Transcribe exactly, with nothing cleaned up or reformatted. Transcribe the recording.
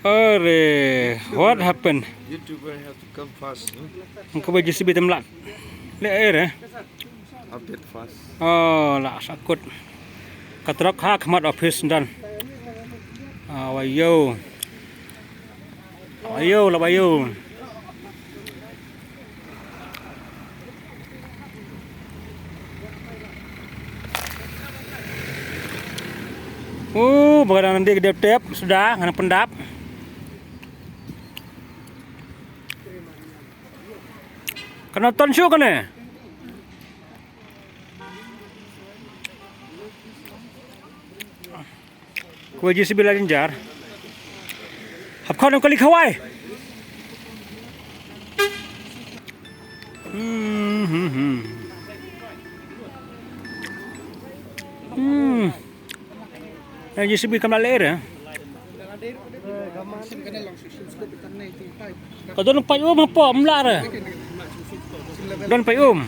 Are, what happened? YouTuber have to come fast, no? Ang kawei J C B tam lat. Le air, eh? Update fast. Oh, la sakut. Ka trok ha khmat office dan. Ah, wa yo. Wa yo, la wa yo. Oh, ba ka dang dep dep suda, ngan pyndap. Kane ton shu kane. Kawei J C B la jynjar. Hap khon kali khawai. Hmm, hmm, hmm. Hmm. Ïa J C B kam la leh re. Ka don pait um hapoh, ym lah re. Don pait um.